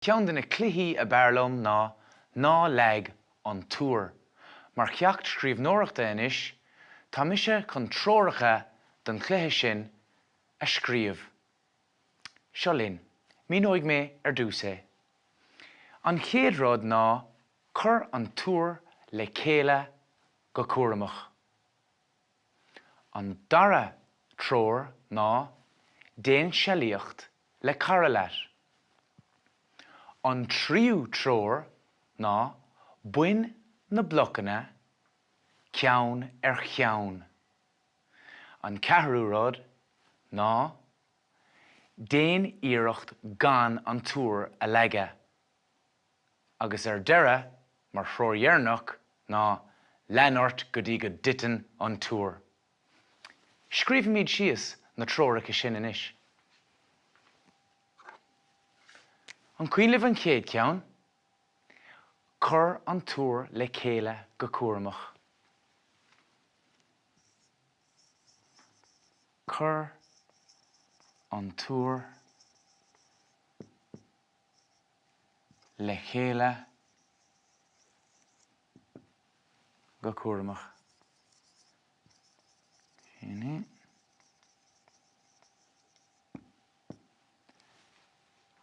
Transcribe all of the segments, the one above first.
Ceann de na cluichí ab fhearr liom ná Ná Leag an Túr. Mar cheacht scríbhneoireachta anois, tá mise chun treoracha don chluiche sin a scríobh. Seo linn. Míneoidh mé ar dtús é. An chéad rud ná cuir an túr le chéile go cúramach. An dara treoir ná déan sealaíocht le cara leat. An tríú treoir ná bain na blocanna ceann ar cheann. An ceathrú rud ná déan iarracht gan an túr a leagadh. Agus ar deireadh, mar threoir dheireanach, ná lean ort go dtí go dtiteann an túr. Scríobhaimid síos na treoracha sin anois. An cuimhin libh an chéad cheann? Cuir an túr le chéile go cúramach. Cuir an túr le chéile go cúramach. Sin é.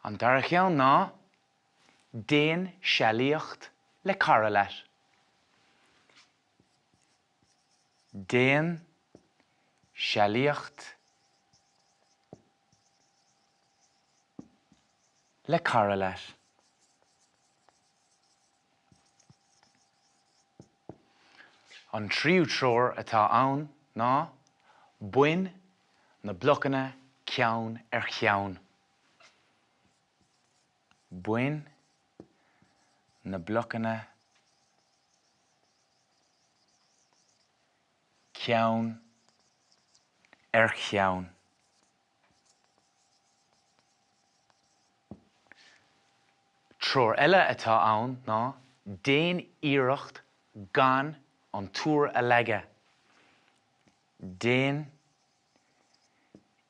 An dara ceann ná déan sealaíocht le cara leat. Déan sealaíocht le cara leat. An tríú treoir atá ann ná bain na blocanna ceann ar cheann. Bain na blocanna ceann ar cheann. Treoir eile atá ann ná déan iarracht gan an túr a leagadh. Déan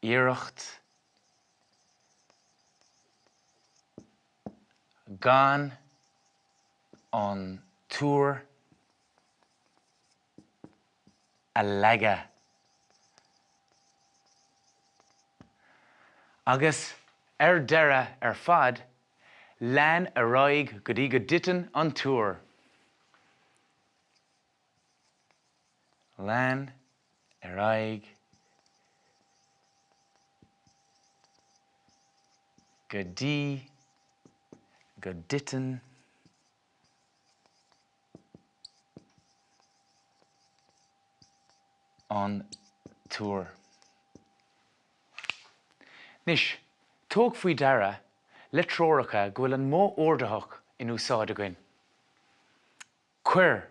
iarracht gan an túr a leagadh. Agus ar deireadh ar fad, lean ar aghaidh go dtí go dtiteann an túr. Lean ar aghaidh go dtí go dtiteann an túr. Anois, tóg faoi deara le treoracha go bhfuil an modh ordaitheach in úsáid againn. Cuir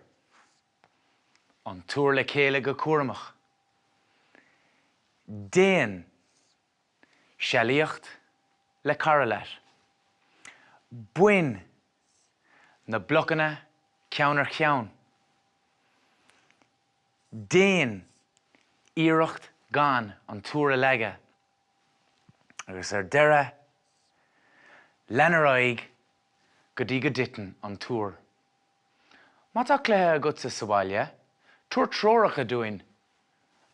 an túr le chéile go cúramach. Déan sealaíocht le cara leat. Bain na blocanna ceann ar cheann. Déan iarracht gan an túr a leagadh. Agus ar deireadh, lean ar aghaidh go dtí go dtiteann an túr. Má tá cluiche agatsa sa bhaile, tabhair treoracha dúinn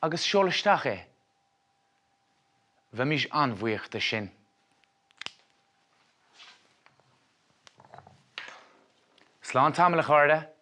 agus seol isteach é. Bheimis an-bhuíoch de sin. Slán tamall, a chairde!